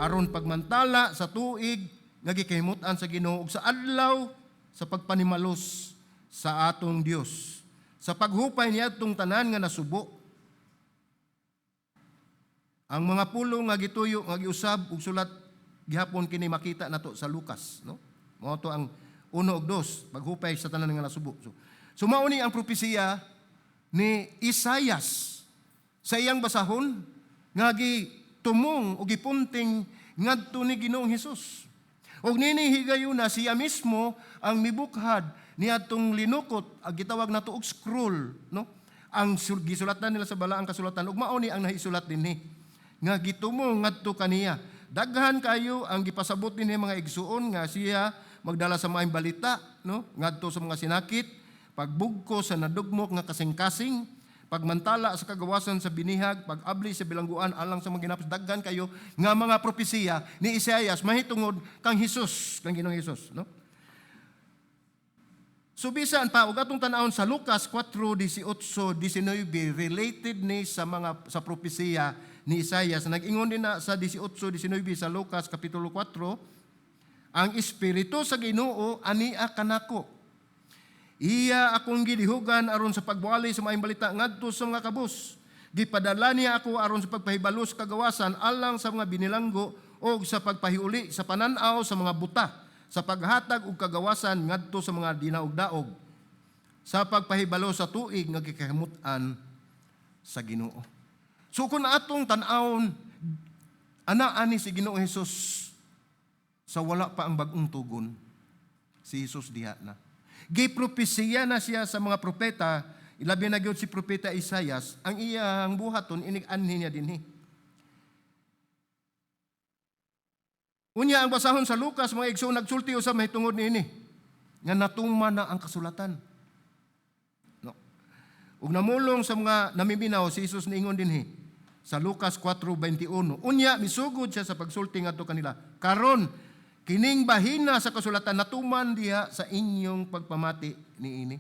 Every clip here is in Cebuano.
Aron pagmantala sa tuig nga gikahimut-an sa Ginoo ug sa adlaw sa pagpanimalos sa atong Dios, sa paghupay niadtong tanan nga nasubo. Ang mga pulong nga gituyo nga giusab ug sulat gihapon kini makita nato sa Lucas, no? Mao to ang 1 ug 2, paghupay sa tanan nga nasubo. So mao ni ang propesiya ni Isayas sa iyang basahon nga gitumong o gipunting ngadto ni Ginoong Hesus. Og nini higayuna siya mismo ang mibukhad niadtong linukot ang gitawag nato og scroll, no? Ang gisulatan nila sa balaang kasulatan ug mao ni ang naisulat dinhi nga gitumong ngadto kaniya. Daghan kayo ang gipasabot dinhi, mga igsuon, nga siya magdala sa maayong balita, no, ngadto sa mga sinakit, pagbugko sa nadugmok nga kasing-kasing, pagmantala sa kagawasan sa binihag, pag-abli sa bilangguan alang sa mga ginapos. Daghan kayo nga mga propesiya ni Isaias mahitungod kang Hesus, kang Ginoong Hesus, no? So bisan pa og atong tan-awon sa Lucas 4:18 19, related ni sa mga sa propesiya ni Isaias. Nag-ingon din na sa 18:19 sa Lucas kapitulo 4, "Ang espiritu sa Ginoo ania kanako. Iya akong gidihugan aron sa pagwali sa maayong balita ngadto sa mga kabus. Gipadala niya ako aron sa pagpahibalo sa kagawasan alang sa mga binilanggo o sa pagpahiuli sa panan-aw sa mga buta, sa paghatag og kagawasan ngadto sa mga dinaog-daog, sa pagpahibalo sa tuig nga gikahimut-an sa Ginoo." So kung atong tan-awon, ana ani si Ginoong Hesus sa wala pa ang bag-ong tugon, si Jesus diha na. Gipropesiya na siya sa mga propeta, ilabi na gyud si propeta Isayas, ang iyang buhaton inig-anhi niya dinhi. Unya ang basahon sa Lucas, mga igsoon, nagsulti usab mahitungod niini nga natuman na ang kasulatan. No. Ug namulong sa mga namiminaw si Jesus, niingon dinhi sa Lucas 4:21. Unya misugod siya sa pagsulti ngadto kanila, "Karon kining bahina sa kasulatan natuman diha sa inyong pagpamati niini."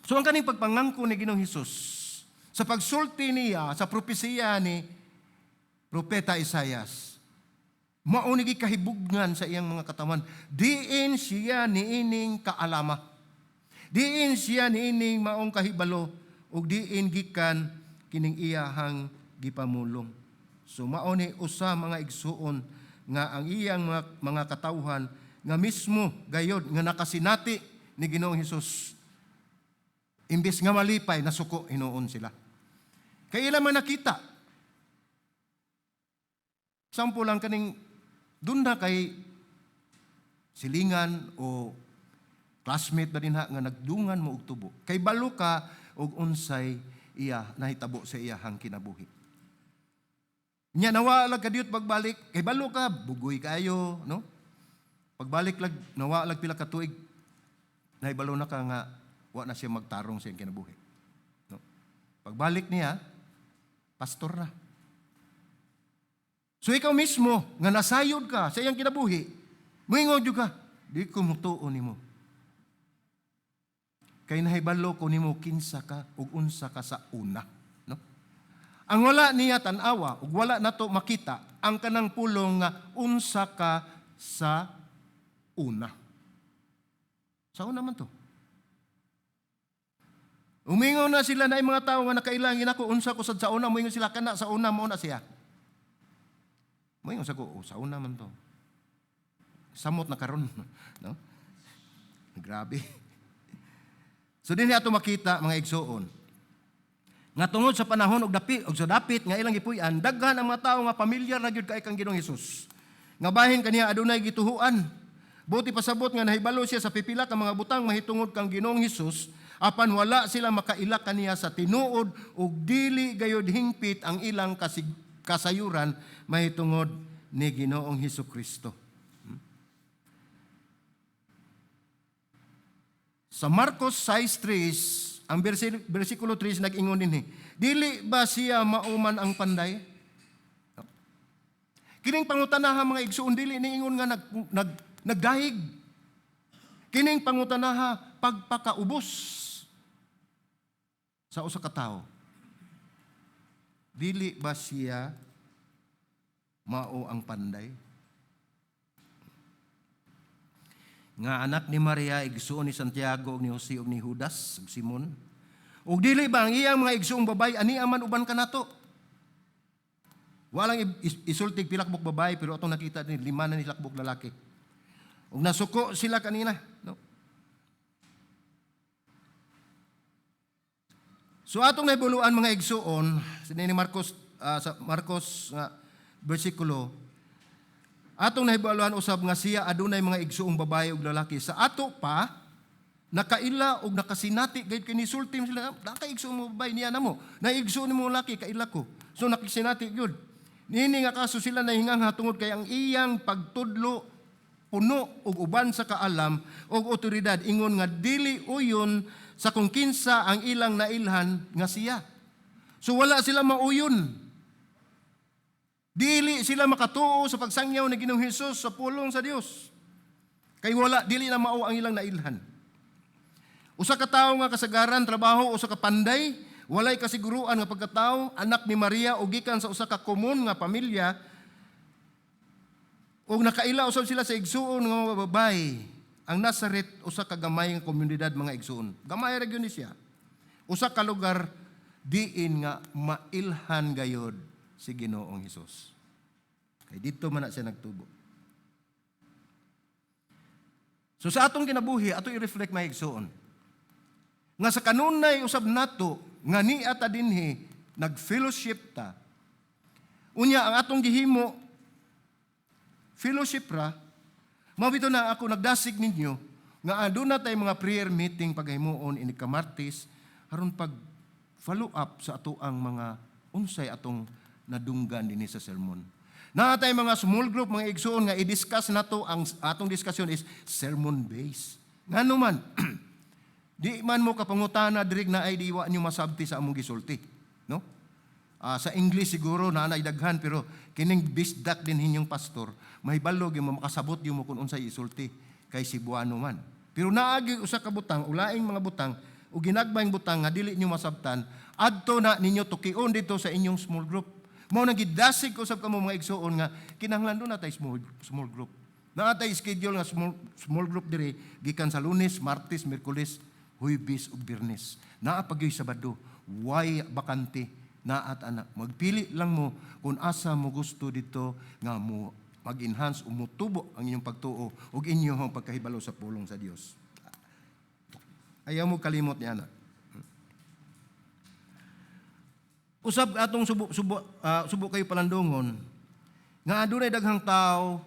So ang kaning pagpangangko ni Ginoong Hesus sa pagsulti niya sa propesiya ni Propeta Isayas, mao ni gikahibugnan sa iyang mga katawan. Diin siya niining kaalama. Diin siya niining maong kahibalo ug diin gikan kining iyahang gipamulong. So mao ni usa, mga igsuon, nga ang iyang mga katawhan nga mismo gayod nga nakasinati ni Ginoong Hesus, imbes nga malipay, nasuko hinuon sila. Kay ila man nakita. Sample lang, kaning dun na kay silingan o classmate ba dinha nga nagdungan mo og tubo. Kay balo ka og unsay iya nahitabo sa iyahang kinabuhi. Nya nawa lag kadiyot pagbalik, kay balo ka bugoy kayo, no? Pagbalik lag nawa lag pila ka tuig, nahibalo na ka nga wa na siya magtarong sa iyang kinabuhi. No? Pagbalik niya, pastor na. So ikaw mismo nga nasayod ka sa iyang kinabuhi, moingon jud ka, "Di ko mutuo nimo. Kay nahibalo ko nimo kinsa ka ug unsa ka sa una." No? Ang wala niya tan-awa ug wala nato makita ang kanang pulong nga unsa ka sa una. Sa una man to. Umingon na sila na mga tao nga nakailangin ako, unsa ko sad sa una, moingon sila kana sa una mo na siya. Moingon sa ko, "Oh, sa una man to. Samot na karon," no? Grabe. So dinhi ato makita, mga igsuon, nga tungod sa panahon og dapi og sa dapit nga ilang gipuy-an, daghan ang mga tawo nga pamilyar na gyud kay kang Ginoong Hesus. Nga bahin kaniya adunay gituhuan. Buot ipasabot nga nahibalo siya sa pipila ka mga butang mahitungod kang Ginoong Hesus, apan wala sila makaila kaniya sa tinuod ug dili gayud hingpit ang ilang kasayuran mahitungod ni Ginoong Hesus Kristo. Sa Marcos 6:3, ang versikulo 3 nag-ingon dinhi, "Dili ba siya mauman ang panday?" Kining pangutanaha, mga igsuon, dili niingon nga nagdahig. Kining pangutanaha pagpakaubos sa usa ka tawo. Dili ba siya Mao ang panday. Nga anak ni Maria, igsuon ni Santiago, ug ni Jose, ug ni Judas, ug Simon. Ug dili ba ang iyang mga igsuong babay ani aman uban kanato? Walang isultig pila ka buok babae, pero atong nakita ni lima na ni lakbok lalaki. Ug nasuko sila kanina, no? So atong nahibuluan, mga igsuon, ni Marcos, sa Marcos nga bersikulo, atong nahibuluan usab nga siya adunay mga igsuong babae ug lalaki. Sa ato pa nakaila og nakasinati gayud kay nisulti sila, nakaigsuong mo babae niya namo. Naigsuon nimo lalaki, kaila ko. So nakasinati gyud. Niini nga kaso sila nahingangha tungod kay ang iyang pagtudlo puno og uban sa kaalam og otoridad, ingon nga dili uyon sa kung kinsa ang ilang nailhan nga siya. So wala sila mauyon. Dili sila makatuo sa pagsangyaw ni Ginoong Hesus sa pulong sa Dios. Kay wala, dili na mao ang ilang nailhan. Usa ka tawo nga kasagaran trabaho usa ka panday, walay kasiguruan nga pagkatao, anak ni Maria o gikan sa usa ka komon nga pamilya, ug nakaila usab sila sa igsuon nga mga babae. Ang Nazaret usa ka gamay nga komunidad, mga igsuon. Gamay ra gyud ni siya. Usa ka lugar diin nga mailhan gayod si Ginoong Hesus. Kay didto man na siya nagtubo. So sa atong kinabuhi, ato i-reflect, mga igsuon, nga sa kanunay usab nato nga niya ta dinhi, nag-fellowship ta. Unya ang atong gihimo, fellowship ra. Mao bitaw na ako nagdasig ninyo nga aduna tay mga prayer meeting paghimuon ini ka-Martes aron pag follow up sa ato ang mga unsay atong nadunggan dinhi sa sermon. Naa tay mga small group, mga igsuon, nga i-discuss nato. Ang atong discussion is sermon based. Ngano man di man mo kapangutana diri na ay di wa nyo masabti sa among gisulti, no? Sa English siguro na anay daghan, pero kining bisdak din hinyong pastor, mahibalo gyud mo, makasabot gyud mo kung unsay isulti kay Cebuano man. Pero naagi usa ka butang, ulaing mga butang o ginagmayng butang nga dili nyo masabtan, adto na ninyo tukion dito sa inyong small group. Mao nang gidasig ko usab kamo, mga igsuon, nga kinahanglan do na tay small group. Naa tay schedule nga small group diri gikan sa Lunes, Martes, Miyerkules, Huwebes ug Biyernes. Naa pa gyud Sabado. Way bakante, naat ana. Magpili lang mo kung asa mo gusto dito nga mo mag-enhance o mutubo ang inyong pagtuo ug inyong pagkahibalo sa pulong sa Dios. Ayaw mo kalimot niya na. Usab atong subo kayo palandungon nga adunay daghang tao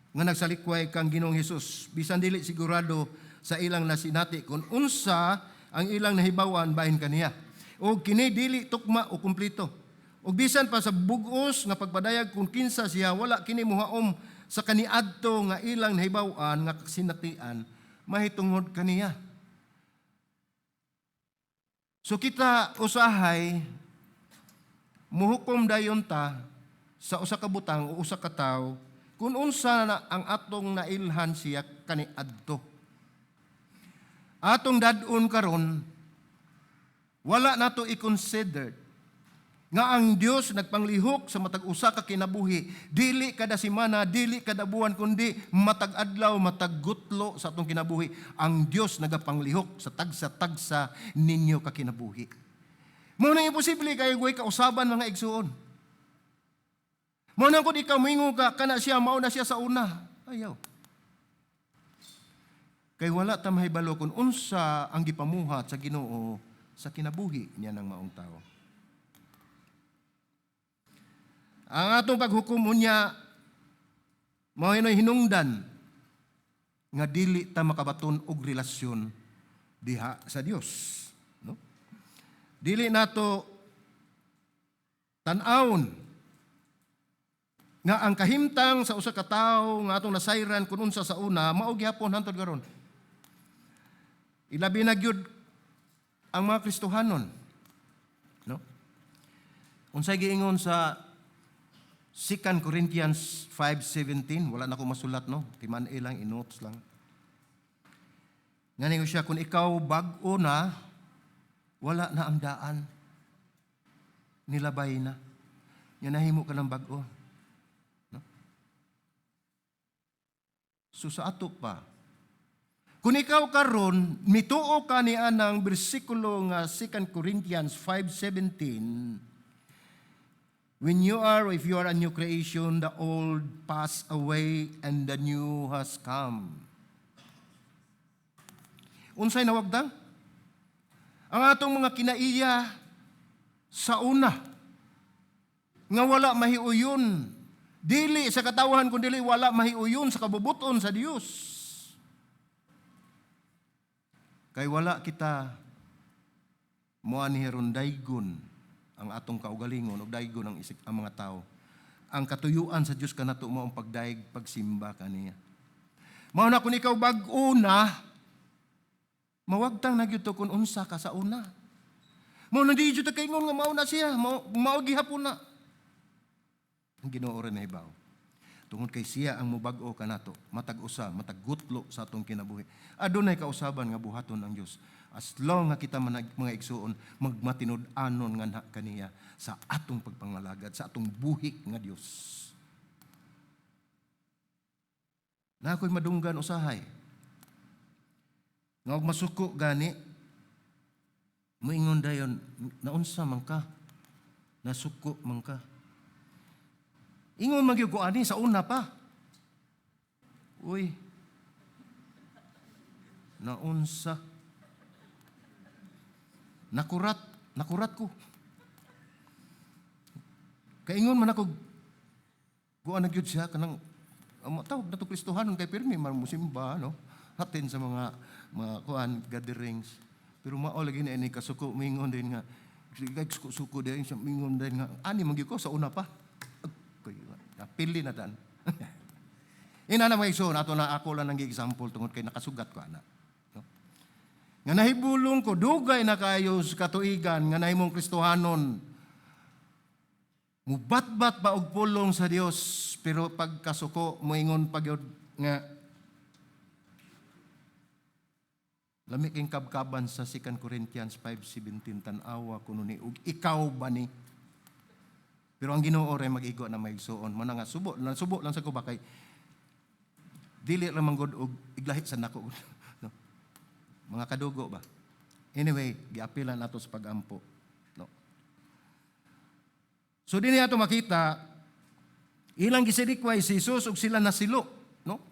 nga nagsalikway kang Ginoong Hesus bisan dili sigurado sa ilang nasinati kung unsa ang ilang nahibawan bahin kaniya. O kini dili tukma o kumpleto. Og bisan pa sa bug-os nga pagpadayag kung kinsa siya, wala kini muhaom sa kaniadto nga ilang nahibaw-an nga kasinatian mahitungod kaniya. So kita usahay muhukom dayon ta sa usa ka butang o usa ka tawo kung unsa na ang atong nailhan siya kaniadto. Atong dad-on karon, wala nato i-consider nga ang Dios nagpanglihok sa matag usa ka kinabuhi, dili kada semana, dili kada buwan, kundi matag adlaw, matag gutlo sa atong kinabuhi. Ang Dios nagapanglihok sa tagsa-tagsa ninyo ka kinabuhi. Mao nang imposible kay way kausaban, mga igsuon. Mao nang kung ikaw moingon ka kana siya, mao na siya sa una, ayaw. Kay wala ta mahibalo kung unsa ang gipamuhat sa Ginoo sa kinabuhi niya ng maong tao. Ang atong paghukom unya mao hinoy hinungdan nga dili ta makabaton og relasyon diha sa Dios, no? Dili nato tan-awon nga ang kahimtang sa usa ka tawo nga atong nasayran kun unsa sa una, mao gihapon hantod karon. Ilabi na gyud ang mga Kristohanon, no? Unsay giingon sa 2 Corinthians 5:17? Wala na ko masulat, no? Timan lang, inotes lang. Ngani siya, kung ikaw bag-o na, wala na ang daan. Nilabay na. Nga nahimo ka ng bag-o. No? So sa ato pa, kung ikaw karon mituo ka ni anang bersikulo nga 2 Corinthians 5:17, when you are, if you are a new creation, the old pass away and the new has come. Unsay nawagdang? Ang atong mga kinaiya sa una nga wala mahiuyon, dili sa katawhan kun dili wala mahiuyon sa kabubuton sa Dios. Kay wala kita moanhi ron, daygon ang atong kaugalingon ug daygon ang mga tao. Ang katuyuan sa Dios kanato mao ang pagdayeg, pagsimba kaniya. Mao na kung ikaw bag-o na, mawagtang na gyud to kung unsa ka sa una. Mao na di jud ta kaingon nga mao na siya, mao mao gihapon na. Ang Ginoo ra nahibaw. Tungod kay siya ang mubag-o kanato, matag usa, matag gutlo sa atong kinabuhi. Adunay kausaban nga buhaton ang Dios. As long nga kita mga igsuon magmatinud-anon nga na kaniya sa atong pagpangalagad, sa atong buhi nga Dios. Na ako'y madunggan usahay. Nga og masuko gani, moingon dayon, "Naunsa man ka? Nasuko man ka." Ingon man gyud ko ani sa una pa. "Uy. Naunsa. Nakurat, nakurat ko." Kaingon man ako, kuan na gyud siya kanang tawag na to Kristohanon kay pirmi man musimba, no, hatin sa mga kuan, gatherings, pero mao lagi na ini kasuko. Mingon din nga suko suko din siya, mingon din nga ani man gyud ko sa una pa. Agoy, pili na tan. Ina na, mga igsoon, ato na, ako lang ang example tungod kay nakasugat ko ana. No? Nga nahibulong ko, dugay na kayo sa katuigan nga nahimong Kristohanon. Mubatbat pa og pulong sa Dios, pero pagkasuko moingon pa gyud nga lami king kabkaban sa 2 Corinthians 5:17, tan-awa kuno ni ug ikaw ba ni. Pero ang Ginoo ray mag-igo na, maigsuon mo na nga subo na subo lang sa ko ba, kay dili ra man gud og iglahi sa nako, no? Mga kadugo ba. Anyway, giapilan nato sa pagampo, no? So dinhi ato makita, ilang gisilikway si Jesus ug sila nasilo, no?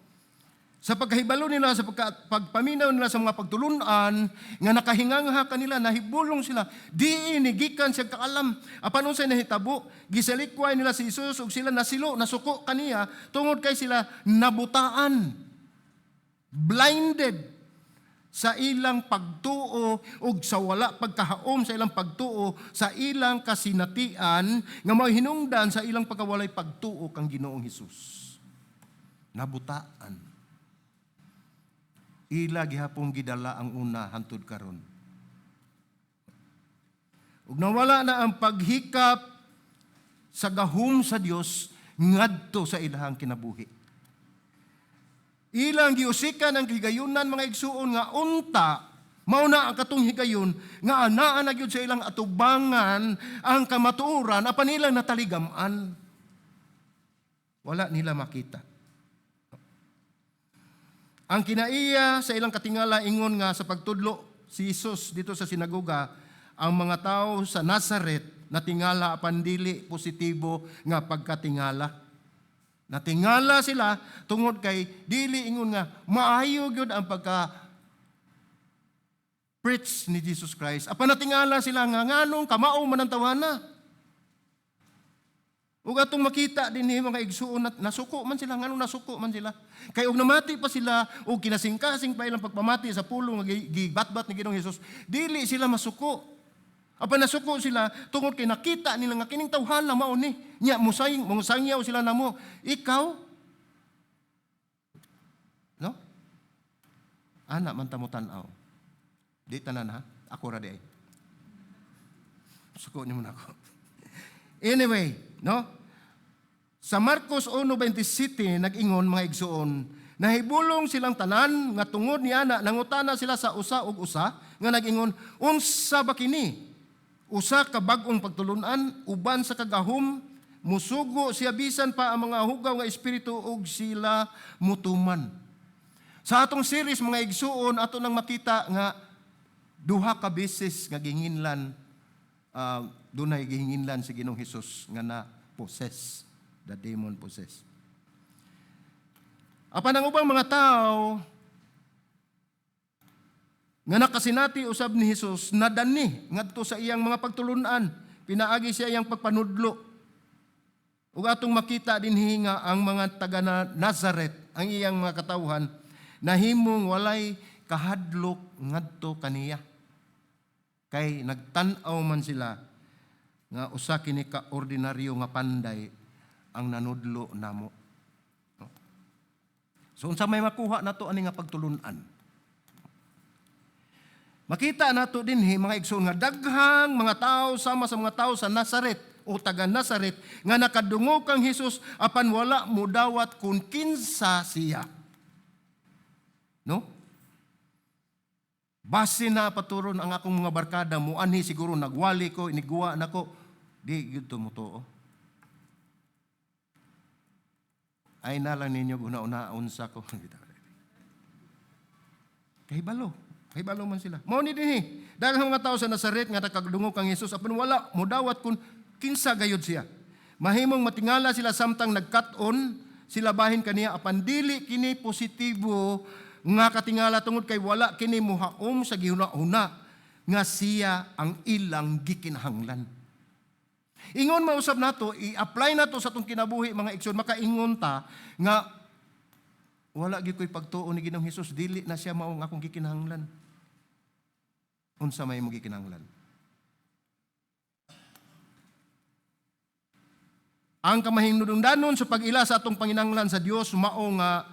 Sa pagkahibalo nila, sa pagpaminaw nila sa mga pagtulunan, nga nakahingangha kanila, nahibulong sila, diin ni gikan siya kaalam. Apan unsay nahitabo, gisalikway nila si Jesus ug sila nasilo, nasuko kaniya, tungod kay sila nabutaan. Blinded sa ilang pagtuo ug sa wala pagkahaom sa ilang pagtuo sa ilang kasinatian nga mao hinungdan sa ilang pagkawalay pagtuo kang Ginoong Hesus. Nabutaan. Ila gihapong gidala ang una hantud karon. Ug nawala na ang paghikap sa gahom sa Dios ngadto sa ilahang kinabuhi. Ilang giusikan ang higayunan, mga igsuon, nga unta mao na ang katong higayon nga anaa na gyud sa ilang atubangan ang kamatuoran, apan ilang nataligam-an. Wala nila makita. Ang kinaiya sa ilang katingala ingon nga sa pagtudlo si Jesus dito sa sinagoga, ang mga tao sa Nazaret natingala apan dili positibo nga pagkatingala. Natingala sila tungod kay dili ingon nga maayo gyud ang pagka preach ni Jesus Christ. Apan natingala sila nga nganong kamao man ang tawhana. Ug atong makita din ni, mga igsuon, na nasuko man sila. Nganong nasuko man sila? Kay og namati pa sila og kinasingkasing pa ilang pagpamati sa pulong nga gibatbat ni Ginoong Hesus, dili sila masuko. Apan nasuko sila tungod kay nakita nila nga kining tawhana mao ni. Nya musayng mosangyaw sila namo. Ikaw, no? Ana man ta mo tan-aw. Di tanan ha. Ako ra di ay. Suko niyo muna ako. Anyway, no? Sa Marcos 1:27 nag-ingon, mga igsuon, nahibulong silang tanan nga tungod niya na nangutana sila sa usa ug usa nga nag-ingon, "Unsa ba kini? Usa ka bag-ong pagtulunan uban sa kagahom musugo siya bisan pa ang mga hugaw nga espiritu ug sila mutuman." Sa atong series, mga igsuon, ato nang makita nga duha ka beses nga gihinginlan, dunay gihinginlan si Ginoong Hesus nga na possess, the demon possess. Apan ang ubang mga tao nga nakasinati usab ni Hesus nadani ngadto sa iyang mga pagtulunan, pinaagi sa iyang pagpanudlo. Ug atong makita dinhi nga ang mga taga Nazaret, ang iyang mga katawhan, nahimong walay kahadlok ngadto kaniya. Kay nagtan-aw man sila nga usa kini ka ordinaryo nga panday ang nanudlo namo. No? So unsa may makuha nato ani nga pagtulunan? Makita nato dinhi, mga igsoon, nga daghang mga tao sama sa mga tao sa Nazaret o taga Nazaret nga nakadungog kang Hesus apan wala mudawat kung kinsa siya. No? Base na paturon ang akong mga barkada muanhi, siguro nagwali ko, iniguwa nako, di gyud to motuo. Ay na lang ninyo guna-unaon sa ko. Kahibalo. Kahibalo man sila. Mao ni dinhi. Daghang mga tao sa Nazaret nga nakadungog kang Hesus apan wala modawat kung kinsa gayud siya. Mahimong matingala sila samtang nagkat-on sila bahin kaniya, apan dili kini positibo nga katingala tungod kay wala kini muhaom sa gihuna-huna nga siya ang ilang gikinahanglan. Ingon mausab nato, i-apply nato sa atong kinabuhi, mga igsoon, makaingon ta nga wala gyud ko'y pagtuo ni Ginoong Hesus, dili na siya mao ang akong gikinahanglan. Unsa may imong gikinahanglan? Ang kamahinungdanon sa pag-ila sa atong panginahanglan sa Dios mao nga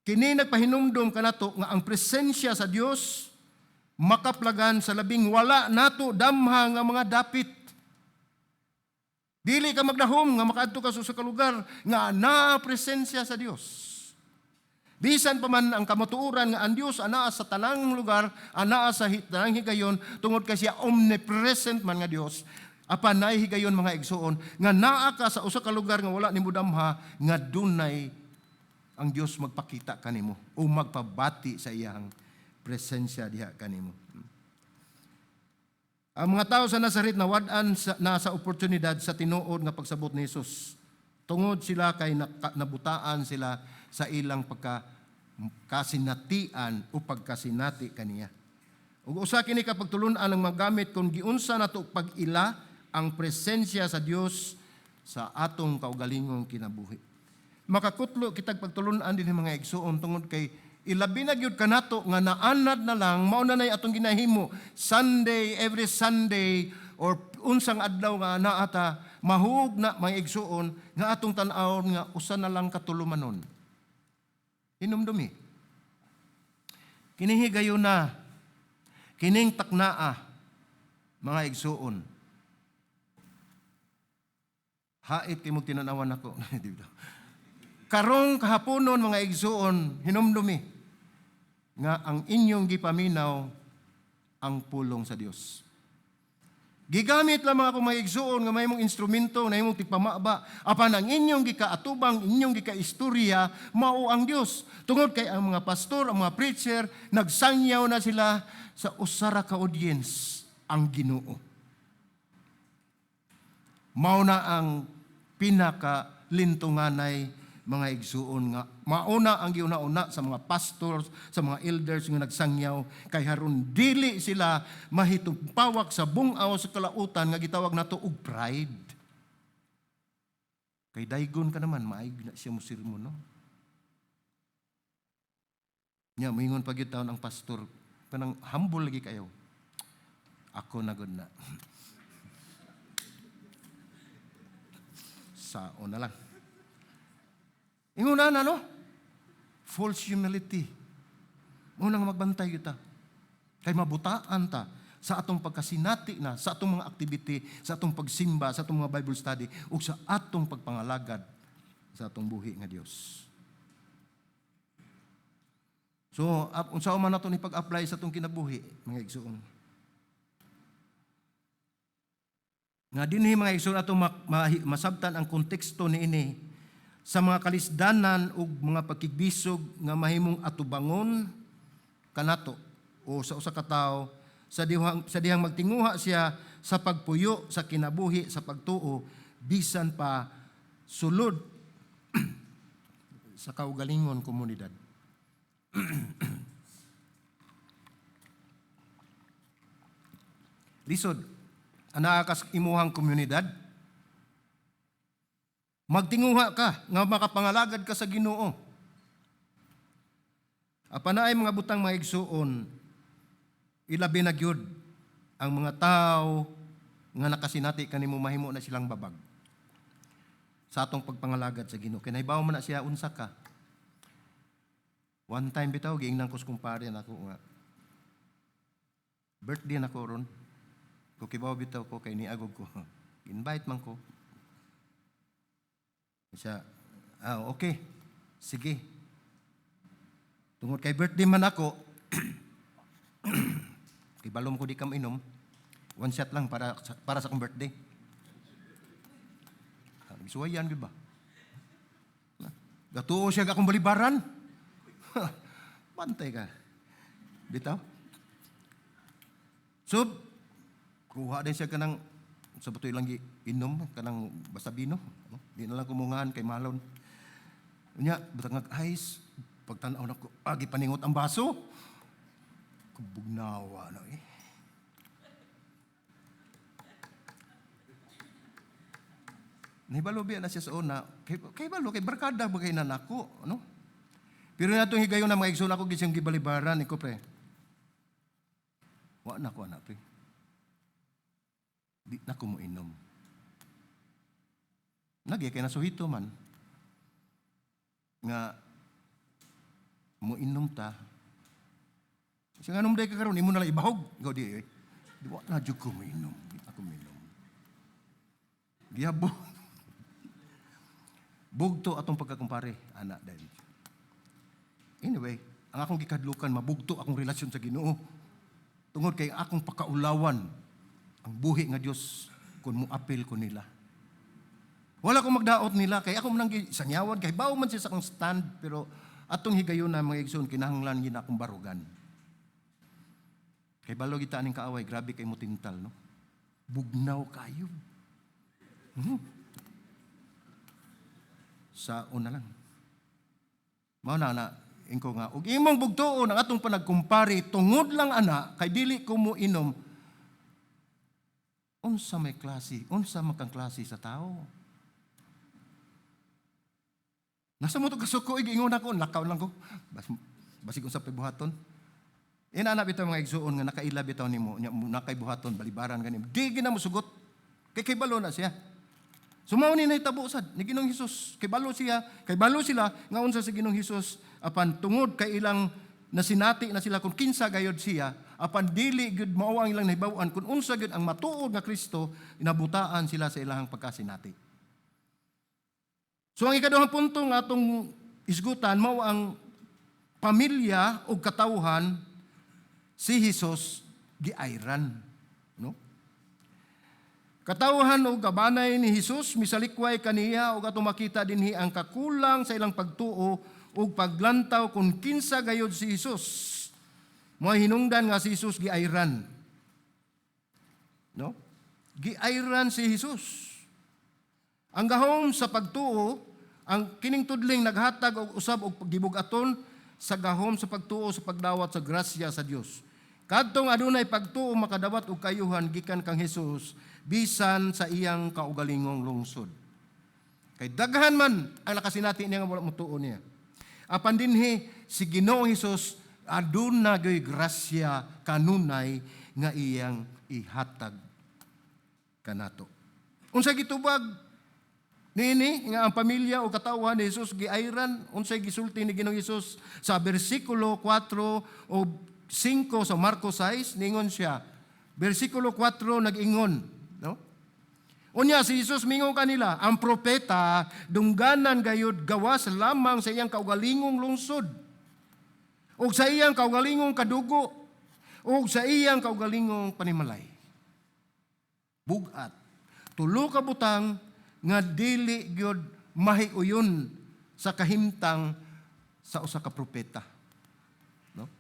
kini nagpahinumdom kanato nga ang presensya sa Dios makaplagan sa labing wala nato damha nga mga dapit. Dili ka magdahom nga makaadto ka sa usa ka lugar nga naa presensya sa Dios. Bisan pa man ang kamatuoran nga ang Dios anaa sa tanang lugar, anaa sa tanang higayon, tungod kay siya omnipresent man nga Dios. Apan naay higayon, mga igsuon, nga naa ka sa usa ka lugar nga wala nimo damha nga dunay ang Dios magpakita kanimo o magpabati sa iyang presensya diha kanimo. Ang mga tao sa Nazaret nawad-an na sa oportunidad sa tinuod nga pagsabot ni Jesus. Tungod sila kay nabutaan sila sa ilang pagka kasinatian o pagkasinati kaniya. Ug usa kini ka pagtulun-an ang magamit kung giunsa nato pag-ila ang presensya sa Dios sa atong kaugalingong kinabuhi. Makakutlo kitag pagtulun-an din, mga igsuon, tungod kay ilabi na gyud kanato nga naanad na lang, mao na nay atong ginahimo Sunday, every Sunday or unsang adlaw nga naa ta, mahug na, mga igsuon, nga atong tan-awon nga usa na lang katulumanon. Hinumdumi. Kining higayuna, kining taknaa, mga igsuon. Hait kay mong tinanawan ako. Karong kahaponon, mga igsuon, hinumdumi nga ang inyong gipaminaw ang pulong sa Dios. Gigamit lamang ako, mga igsuon, nga mahimong instrumento na imong tigpamaba apan ang inyong gikaatubang, inyong gikaistorya, mao ang Dios. Tungod kay ang mga pastor, ang mga preacher, nagsangyaw na sila sa usa ra ka audience, ang Ginoo. Mao na ang pinaka lintunganay, mga igsuon, nga mauna ang giuna-una sa mga pastors, sa mga elders nga nagsangyaw kay haron dili sila mahitumpawak sa bungaw sa kalautan nga gitawag nato og pride. Kay daygon ka naman, maayog na siya mo sermon, no? Nya moingon pa gyud taon ang pastor, kanang humble lagi kayo. Ako na gud na. Sao na lang. Ingon na, no? False humility. Mao nang magbantay kita. Kay mabutaan ta sa atong pagkasinati na, sa atong mga activity, sa atong pagsimba, sa atong mga Bible study, ug sa atong pagpangalagad sa atong buhi nga Dios. So, unsa man nato ni pag-apply sa atong kinabuhi, mga igsuon? Nga dinhi, mga igsuon, atong masabtan ang konteksto niini Sa mga kalisdanan ug mga pagkigbisog nga mahimong atubangon kanato o sa usa ka tawo sa dihang magtinguha siya sa pagpuyo sa kinabuhi sa pagtuo bisan pa sulod sa kaugalingon komunidad. Lisod, anaa ka sa imuhang komunidad. Magtinguha ka nga makapangalagad ka sa Ginoo. Apan naay mga butang, mga igsuon, ilabi na gyud ang mga tao nga nakasinati kanimo, mahimo na silang babag sa atong pagpangalagad sa Ginoo. Kay nahibaw man na siya unsa ka. One time bitaw, giingnan ko sa kumpare nako nga birthday nako ron. Ko kibaw bitaw ko kay niagog ko. Invite man ko. Siya, "Ah, okay. Sige." Tungod kay birthday man ako, kay balom ko di ka mainom, one shot lang para sa akong birthday. Ah, suwayan, di ba? Gatuo siya akong balibaran. Bantay ka. Bitaw. So, kuha din siya kanang sa butoy lang inom kanang basta bino. No? Di na lang kumungahan kay malon. Unya, butang ice, pagtanaw nako, ah, gipaningot ang baso. Kubugnawa na eh. Nahibalo biya na siya sa una, kay balo, kay barkada ba kay nako, ano? Pero natong higayon na mga igsoon, ako gising gibalibaran, iko pre. Wa na ko anak pre. Di na ko mo inom. Nagi kay nasuhito man nga mo inom ta. Siya nga day ka karon, imo na lang ibahog. Ikaw di eh. Di wa na jud ko mo inom. Di ako mo. Giyabo. Bugto atong pagkakumpare, ana dahil. Anyway, ang akong gikadlukan, mabugto akong relasyon sa Ginoo. Tungod kay akong pakaulawan ang buhi nga Dios kung moapil ko nila. Wala akong magdaot nila kay ako man ang sangyawan kay bawo man siya sa akong stand, pero atong higayon na, mga igsoon, kinahanglan gid akong barugan. Kay balo kita aning kaaway, grabe kay mo tintal, no. Bugnaw kayo. Sa una lang. Mao na na ingko nga og imong bugtuon ang atong panagkumpare tungod lang ana kay dili ko mo inom, unsa may klase, unsa man kang klase sa tao? Nasa mo to kasuko, ingon ako, lakaw lang ko. Basig unsa pay buhaton. Ina bitaw, mga igsuon, nga nakaila bitaw nimo, nya nakay buhaton, balibaran ganim. Di gina mo sugot. Kay balo na siya. So mao ni nahitabo sad ni Ginoong Hesus. Kay balo siya, kay balo sila nga unsa si Ginoong Hesus, apan tungod kay ilang nasinati na sila kung kinsa gayod siya, apan dili gyud mao ang ilang nahibaw-an kung unsa gyud ang matuod nga Kristo, inabutaan sila sa ilahang pagkasinati. So ang ikaduhang punto nga atong isgutan mao ang pamilya ug katawhan, si Hesus giayran, no? Katawhan ug kabanay ni Hesus misalikway kaniya ug atong makita dinhi ang kakulang sa ilang pagtuo ug paglantaw kung kinsa gayud si Hesus. Mo hinungdan nga si Hesus giayran. No? Giayran si Hesus. Ang gahom sa pagtuo, ang kining tudling naghatag og usab og paggibug-aton sa gahom sa pagtuo sa pagdawat sa grasya sa Dios. Kadtong adunay pagtuo makadawat og kayuhan gikan kang Hesus bisan sa iyang kaugalingong lungsod. Kay daghan man ang nakasinati niya nga wala motuo niya. Apan dinhi si Ginoong Hesus aduna gyoy grasya kanunay nga iyang ihatag kanato. Unsa gitubag niini nga ang pamilya o katawhan ni Jesus giayran? Unsay gisulti ni Ginoong Hesus sa bersikulo 4 o 5 sa Marcos 6? Ningon siya, bersikulo 4, nag-ingon, no? Unya si Jesus mingon kanila, "Ang propeta dungganan gayud gawas lamang sa iyang kaugalingong lungsod ug sa iyang kaugalingong kadugo ug sa iyang kaugalingong panimalay." Bugat. Tulo ka butang nga dili gyud mahiuyon sa kahimtang sa usa ka propeta. No?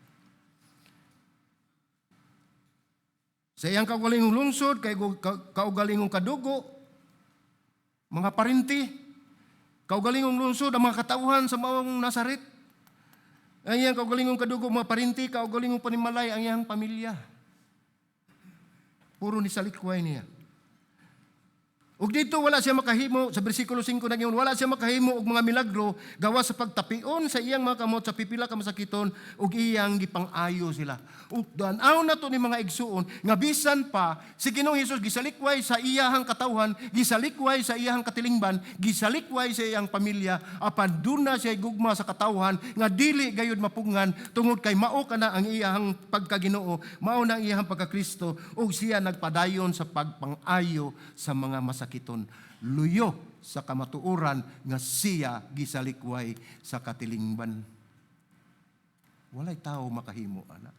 Sa iyang kaugalingong lungsod, kay kaugalingong kadugo, mga parinti, kaugalingong lungsod, ang mga katauhan sa maong Nazaret. Ang iyang kaugalingong kadugo, mga parinti, kaugalingong panimalay, ang iyang pamilya. Puro ni salikway niya. Ug dito wala siya makahimo sa bersikulo 5 nag-ingon, wala siya makahimo og mga milagro gawas sa pagtapion sa iyang mga kamot sa pipila ka masakiton ug iyang gipang-ayo sila. Ug tan-aw nato ni, mga igsuon, nga bisan pa si Ginoong Hesus gisalikway sa iyahang katawhan, gisalikway sa iyahang katilingban, gisalikway sa iyang pamilya, apan duna siya gugma sa katawhan nga dili gayud mapugngan tungod kay mao kana ang iyahang pagkaginoo, mao na ang iyahang pagkakristo, ug siya nagpadayon sa pagpang-ayo sa mga masakiton luyo sa kamatuoran nga siya gisalikway sa katilingban. Walay tao makahimo ana.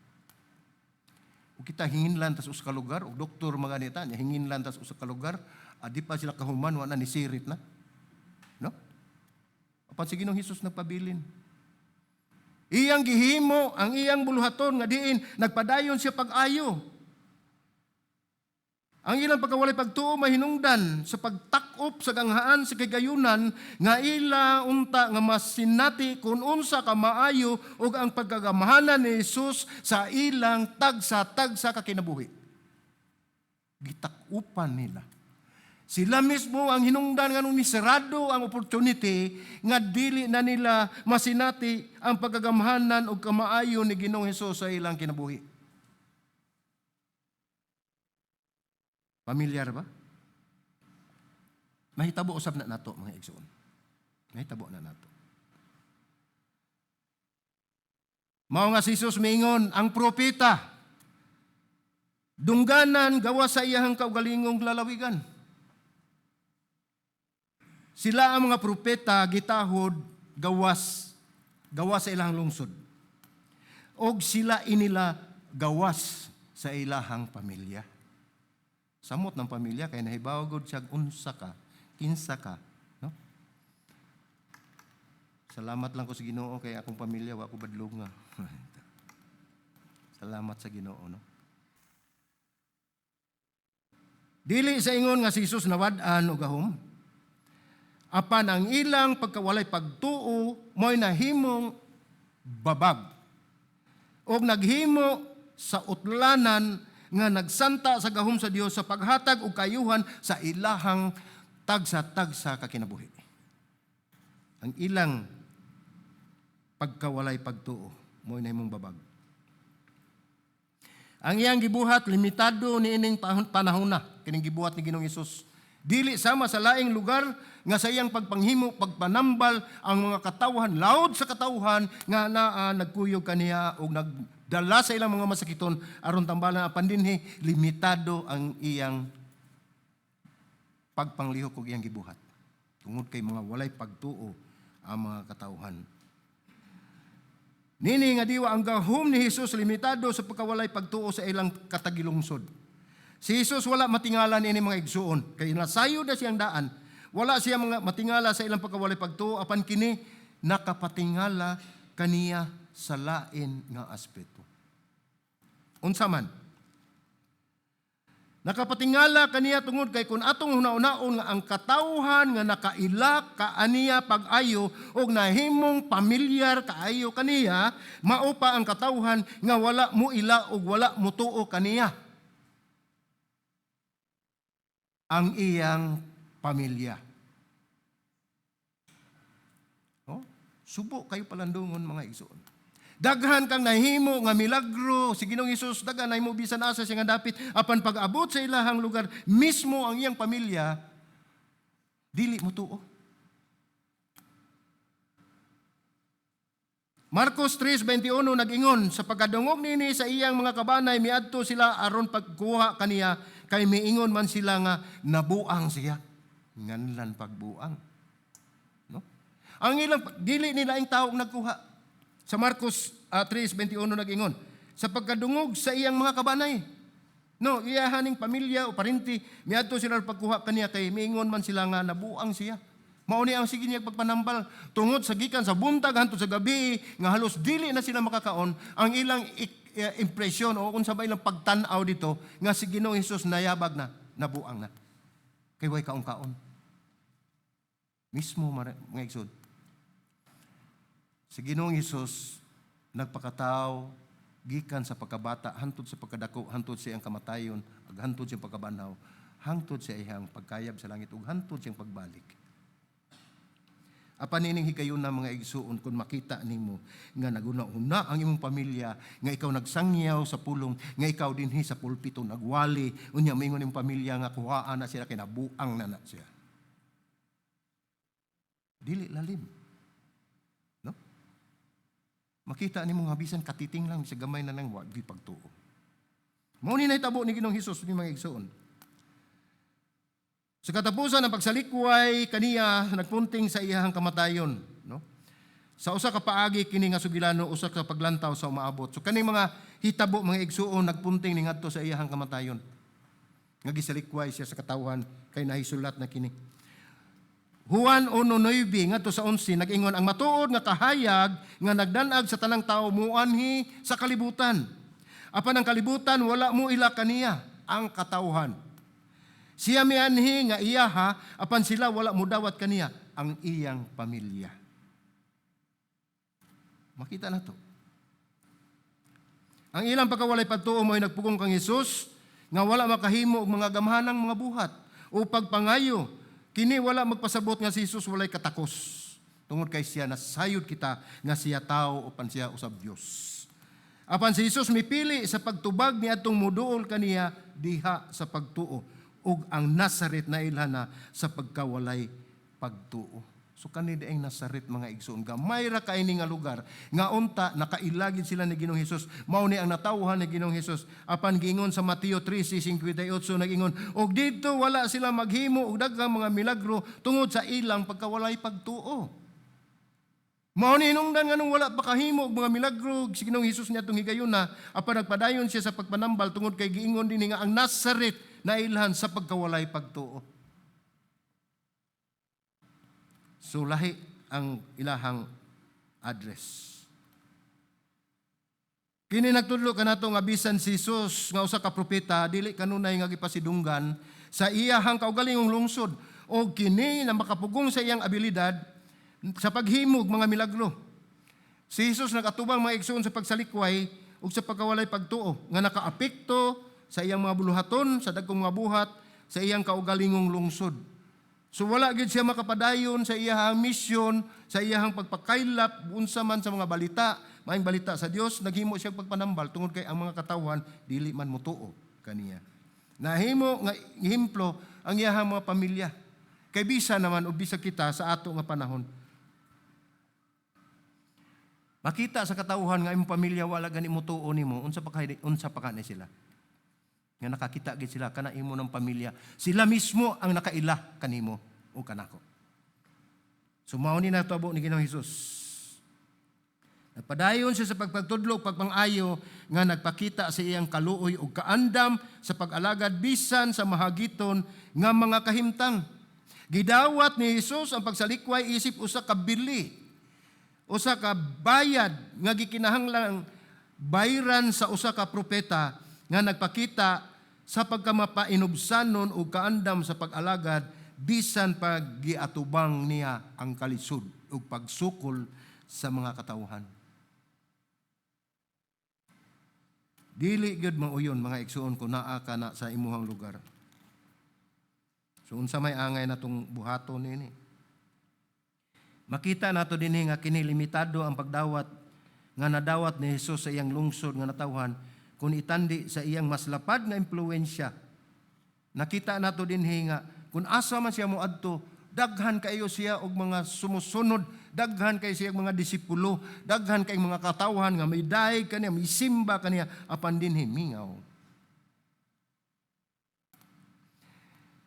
Ug kita hinginlan tas usa ka lugar, og doktor mga nita, niya hinginlan tas usa ka lugar, adi pa sila kahuman, wa na ni sirit na. No? Apan si Ginoong Hesus nagpabilin. Iyang gihimo ang iyang buluhaton nga diin nagpadayon siya pag-ayo. Ang ilang pagkawalay pagtuo mahinungdan sa pagtakop sa ganghaan sa kagayunan nga ila unta nga masinati kung unsa ka maayo ug ang pagkagamhanan ni Jesus sa ilang tagsa-tagsa ka kinabuhi. Gitakupan nila. Sila mismo ang hinungdan nga nung nisarado ang opportunity nga dili na nila masinati ang pagkagamhanan ug kamaayo ni Ginoong Hesus sa ilang kinabuhi. Pamilyar ba? Mahitabo usab na nato, mga igsoon. Mahitabo na nato. Mao nga si Jesus miingon, ang propeta dungganan gawa sa iyahang kaugalingong lalawigan. Sila ang mga propeta gitahod gawas sa ilang lungsod. Og sila inila gawas sa ilahang pamilya. Samot ng pamilya kay nahibaw gud siya unsa ka, kinsa ka, no? Salamat lang ko sa Ginoo kay akong pamilya wa ko badlong nga. Salamat sa Ginoo, no? Dili sa ingon nga si Jesus nawad-an og gahom. Apan ang ilang pagkawalay pagtuo mo'y nahimong babag og naghimo sa utlanan nga nagsanta sa gahom sa Dios sa paghatag og kayuhan sa ilahang tagsa-tagsa ka kinabuhi. Ang ilang pagkawalay pagtuo mo'y nahimong babag. Ang iyang gibuhat limitado niining panahon na kining gibuhat ni Ginoong Hesus. Dili sama sa laing lugar nga sa iyang pagpanghimo, pagpanambal ang mga katawhan, laod sa katawhan nga naa nagkuyog kaniya og nagdala sa ilang mga masakiton aron tambalan, apan dinhi limitado ang iyang pagpanglihok og iyang gibuhat. Tungod kay mga walay pagtuo ang mga katawhan. Nini nga diwa ang gahom ni Hesus limitado sa pagkawalay pagtuo sa ilang katagilungsod. Si Jesus wala matingala niini, mga igsuon, kay nasayo na siyang daan. Wala siya mga matingala sa ilang pagkawalay pagtuo, apan kini nakapatingala kaniya sa lain nga aspeto. Unsa man? Nakapatingala kaniya tungod kay kung atong huna-hunaon nga ang katawhan nga nakaila kaaniya pag-ayo og nahimong pamilyar kaayo kaniya, mao pa ang katawhan nga wala mo ila og wala mo tuo kaniya. Ang iyang pamilya. Oh, subo kayo palandungon, mga igsoon. Daghan kang nahimo nga milagro si Ginoong Hesus, daghan nahimo bisan asa siya nga dapit, apan pag-abot sa ilahang lugar mismo ang iyang pamilya dili mo tuo. Marcos 3:21 nag-ingon, sa pagkadungog nini sa iyang mga kabanay, miadto sila aron pagkuha kaniya kay miingon man sila nga nabuang siya. Nganlan pagbuang. No? Ang ilang dili nila ang taong nagkuha. Sa Marcos 3:21 nag-ingon, sa pagkadungog sa iyang mga kabanay. No, iyahaning pamilya o parinti, miadto sila pagkuha kaniya kay miingon man sila nga nabuang siya. Mao ni ang sige niya pagpanambal tungod sa gikan sa buntag hangtod sa gabi nga halos dili na sila makakaon. Ang ilang impresyon o kung sa ba ilang pagtan-aw dito nga si Ginoong Hesus nayabag na, nabuang na. Kay way kaon-kaon. Mismo, mga igsoon. Si Ginoong Hesus nagpakatao gikan sa pagkabata hangtod sa pagkadako, hangtod sa iyang kamatayon, ug hangtod sa iyang pagkabanhaw, hangtod sa iyang pagkayab sa langit ug hangtod sa iyang pagbalik. Apan nining higayuna, mga igsuon, kung makita nimo nga naguna-una ang imong pamilya nga ikaw nagsangyaw sa pulong, nga ikaw dinhi sa pulpito nagwali, unya moingon imong pamilya nga kuhaan na sila kay nabuang na na siya. Dili lalim. No? Makita nimo nga bisan katiting lang sa gamay na lang, wa gyud pagtuo. Mao ni nahitabo ni Ginoong Hesus ni, mga igsuon. Sa katapusan, ang pagsalikway kaniya nagpunting sa iyahang kamatayon, no? Sa usa ka paagi, kini nga sugilano usa ka paglantaw sa umaabot. So kaning mga hitabo, mga igsuon, nagpunting ni ngadto sa iyahang kamatayon. Nga gisalikway siya sa katawhan kay nahisulat na kini. Juan 1:9 ngadto sa 11 nag-ingon, "Ang matuod nga kahayag nga nagdanag sa tanang tawo muanhi sa kalibutan. Apan ang kalibutan wala mo ila kaniya," ang katawhan. "Siya mianhi nga iyaha, apan sila wala mudawat kaniya," ang iyang pamilya. Makita na to. Ang ilang pagkawalay pagtuo mo'y nagpugong kang Hesus nga wala makahimo og mga gamhanang mga buhat o pagpangayo. Kini wala magpasabot nga si Jesus walay katakos. Tungod kay siya nasayod kita nga siya tao upan siya usab Dios. Apan si Jesus mipili sa pagtubag ni atong muduol kaniya diha sa pagtuo ug ang Nazaret na ilhan na sa pagkawalay pagtuo. So kani diay Nazaret, mga igsoon, gamay ra kay ni nga lugar nga unta nakailagid sila ni Ginoong Hesus. Mao ni ang natawhan ni Ginoong Hesus. Apan giingon sa Mateo 13:58, nag-ingon, og didto wala sila maghimo og daghang mga milagro tungod sa ilang pagkawalay pagtuo. Mao ni hinungdan nganong wala pa kahimo og mga milagro si Ginoong Hesus niadtong higayuna, apan nagpadayon siya sa pagpanambal tungod kay giingon dinhi nga ang Nazaret nailhan sa pagkawalay pagtuo. So lahi ang ilahang address. Kini nagtudlo kanato nga bisan si Jesus nga usa ka propeta dili kanunay nga gipasidunggan sa iyahang kaugalingong lungsod o kini na makapugong sa iyang abilidad sa paghimog mga milagro. Si Jesus nagatubang, mga igsoon, sa pagsalikway ug sa pagkawalay pagtuo nga nakaapekto sa iyang mga buluhaton, sa dagkong mga buhat sa iyang kaugalingong lungsod. So wala gyud siya makapadayon sa iyahang misyon, sa iyahang pagpakaylap unsa man sa mga balita, maayong balita sa Dios, naghimo siya pagpanambal tungod kay ang mga katawhan dili man motuo kaniya. Nahimo nga ehemplo ang iyahang mga pamilya. Kay bisa naman o bisa kita sa ato nga panahon, makita sa katawhan nga imong pamilya wala gani motuo nimo, unsa pa ka ni sila? Nga nakakita gid sila kana imo ng pamilya. Sila mismo ang nakaila kanimo o kanako. So mao ni natabo ni Ginoong Hesus. Nagpadayon siya sa pagpagtudlo ug pagpangayo nga nagpakita sa iyang kaluoy ug kaandam sa pag-alagad bisan sa mahagiton nga mga kahimtang. Gidawat ni Hesus ang pagsalikway isip usa ka bili, usa ka bayad nga gikinahanglang bayran sa usa ka propeta nga nagpakita sa pagkamapainubsanon ug kaandam sa pag-alagad bisan pag giatubang niya ang kalisod ug pagsukol sa mga katawhan. Dili gyud mauyon, mga igsuon, kung naa ka na sa imuhang lugar. So unsa may angay natong buhaton nini? Makita nato dinhi nga kini limitado ang pagdawat nga nadawat ni Jesus sa iyang lungsod nga natawhan kung itandi sa iyang mas lapad nga impluwensya. Nakita nato dinhi nga kung asa man siya moadto, daghan kayo siya og mga sumusunod, daghan kay siya og mga disipulo, daghan kay mga katawhan nga may dayeg kaniya, may simba kaniya, apan dinhi mingaw.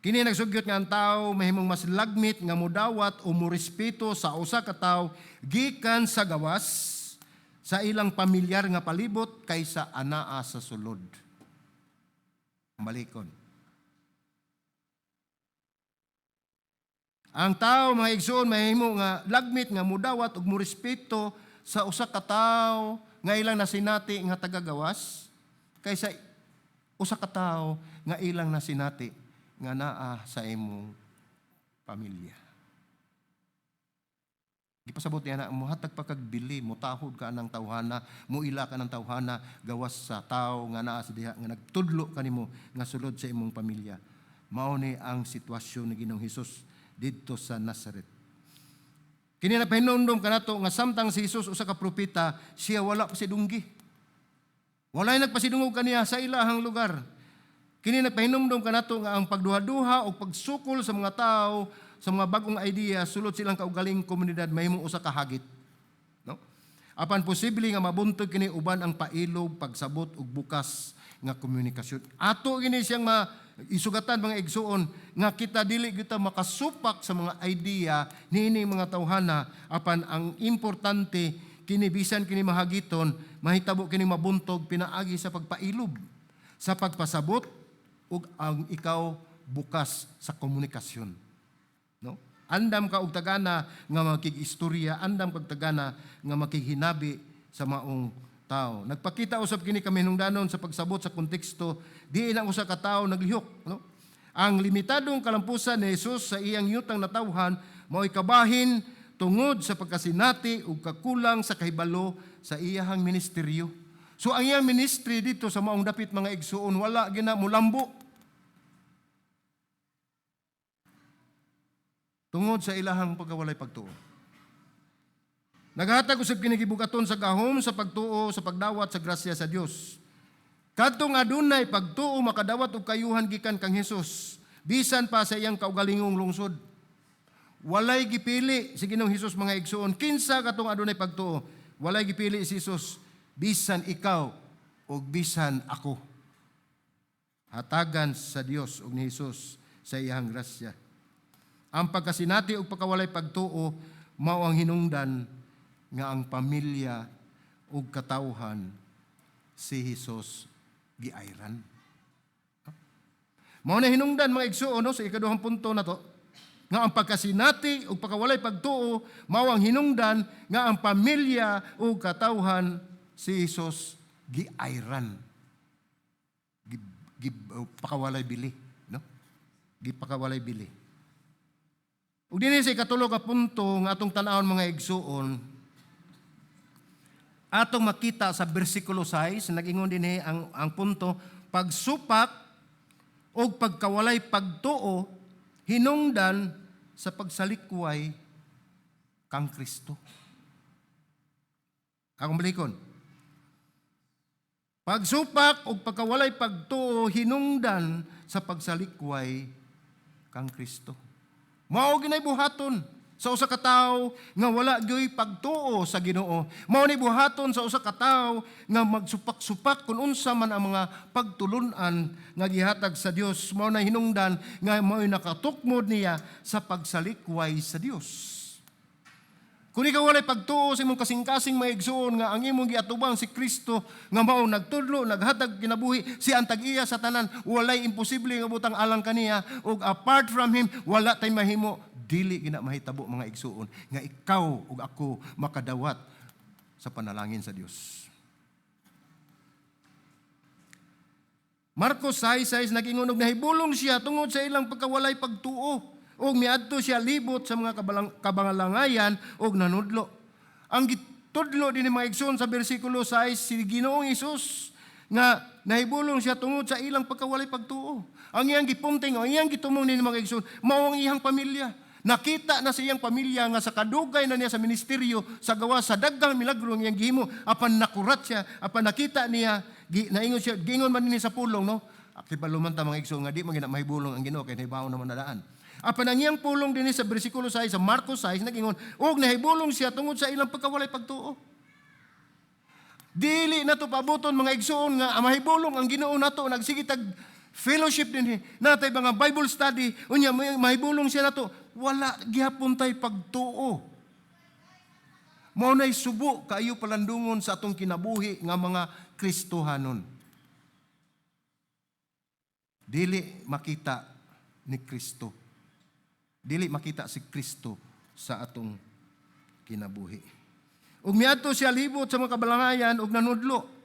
Kini nagsugyot nga ang tao mahimong mas lagmit nga mudawat o morespeto sa usa ka tawo gikan sa gawas sa ilang pamilyar nga palibot kaysa anaa sa sulod. Malikon. Ang tao, mga igsoon, mahimo nga lagmit nga mudawat ug murespeto sa usa ka tawo nga ilang nasinati nga tagagawas kaysa usa ka tawo nga ilang nasinati nga naa sa imong pamilya. Gipasabot niya na muhatag pa kag bili, mutahod ka anang tawhana, muila ka ng tawhana gawas sa tao nga naa sa diha nga nagtudlo kanimo nga sulod sa imong pamilya. Mao ni ang sitwasyon ni Ginoong Hesus didto sa Nazaret. Kini na pahinumdom kanato nga samtang si Jesus usa ka propeta, siya wala pasidunggi. Walay nagpasidungog kaniya sa ilahang lugar. Kini nagpahinumdom kanato nga ang pagduha-duha o pagsukol sa mga tao sa mga bagong idea sulod silang kaugaling komunidad mahimong usa ka hagit. No? Apan posible nga mabuntog kini uban ang pailob, pagsabot ug bukas nga komunikasyon. Ato kini siyang ma isugatan, mga igsuon, nga kita dili kita makasupak sa mga idea niini mga tawhana, apan ang importante kini, bisan kini mahagiton, mahitabo kini mabuntog pinaagi sa pagpailob, sa pagpasabot ug ang ikaw bukas sa komunikasyon, no? Andam ka og tagana nga makig-istorya, andam kag tagana nga makighinabi sa maong tao. Nagpakita usab kini kaminungdanon sa pagsabot sa konteksto diin ang usa ka tawo naglihok, no? Ang limitadong kalampusan ni Jesus sa iyang yutang natawhan mao'y kabahin tungod sa pagkasinati ug kakulang sa kahibalo sa iyahang ministeryo. So ang iyang ministry dito sa maong dapit, mga igsuon, wala gina mulambo tungod sa ilahang pagkawalay pagtuo. Naghatag usab kini gibugaton sa gahom sa pagtuo sa pagdawat sa grasya sa Dios. Kadtong adunay pagtuo makadawat og kayuhan gikan kang Hesus bisan pa sa iyang kaugalingong lungsod. Walay gipili si Ginoong Hesus, mga igsuon, kinsa katong adunay pagtuo. Walay gipili si Hesus, bisan ikaw ug bisan ako. Hatagan sa Dios ug ni Hesus sa iyang grasya. Ang pagkasinati ug pagkawalay pagtuo mao ang hinungdan nga ang pamilya ug katawhan si Hesus giayran. Mao na hinungdan, mga igsuon, no, sa ikaduhang punto na to, nga ang pagkasinati ug pagkawalay pagtuo mao ang hinungdan nga ang pamilya ug katawhan si Hesus giayran. Gi, gi, pakawalay bili, no? Gipakawalay bili. Ug dinhi sa ikatulo ka punto nga atong tan-awon, mga igsuon, atong makita sa bersikulo 6, nag-ingon dinhi ang punto, pagsupak o pagkawalay pagtuo hinungdan sa pagsalikway kang Kristo. Akong balikon. Pagsupak o pagkawalay pagtuo hinungdan sa pagsalikway kang Kristo. Mao ginay buhaton sa usa ka tawo nga wala gyoy pagtuo sa Ginoo. Mao ni buhaton sa usa ka tawo nga magsupak-supak kung unsa man ang mga pagtulun-an nga gihatag sa Dios. Mao na hinungdan nga mao'y nakatukmod niya sa pagsalikway sa Dios. Kung ikaw walay pagtuo sa imong kasing-kasing, mga igsuon, nga ang imong giatubang si Kristo nga mao nagtudlo, naghatag kinabuhi, siya ang tag-iya sa tanan, walay imposible nga butang alang kaniya ug apart from him wala tay mahimo, dili gina mahitabo, mga igsuon, nga ikaw ug ako makadawat sa panalangin sa Dios. Marcos 6:6 nag-ingon, og nahibulong siya tungod sa ilang pagkawalay pagtuo. Og miadto siya libot sa mga kabangalangayan og nanudlo. Ang gitudlo din ni mga igsoon sa bersikulo 6, si Ginoong Hesus nga nahibulong siya tungod sa ilang pagkawalay pagtuo. Ang iyang gipunting, ang iyang gitumong ni mga igsoon, mao ang iyang pamilya. Nakita na sa iyang pamilya nga sa kadugay na niya sa ministeryo, sa gawa sa daghang milagro ang iyang gihimo, apan nakurat siya, apan nakita niya, naingon siya, giingon man ni sa pulong, no? Kibalo man ta, mga igsoon, nga di man gina mahibulong ang Ginoo kay nahibaw naman na daan. Apan ang iyang pulong dinhi sa bersikulo 6 sa Marcos 6 nagingon, og nahibulong siya tungod sa ilang pagkawalay pagtuo. Dili na to pabuton, mga igsoon, nga mahibulong ang Ginoo nato, nagsige tag fellowship dinhi, natay mga Bible study, unya mahibulong siya nato, wala gihapon tay pagtuo. Mao nay subo kaayo palandungon sa atong kinabuhi nga mga Kristohanon. Dili makita ni Kristo Dili makita si Kristo sa atong kinabuhi. Ug miadto siya libot sa mga kabalangayan ug nanudlo.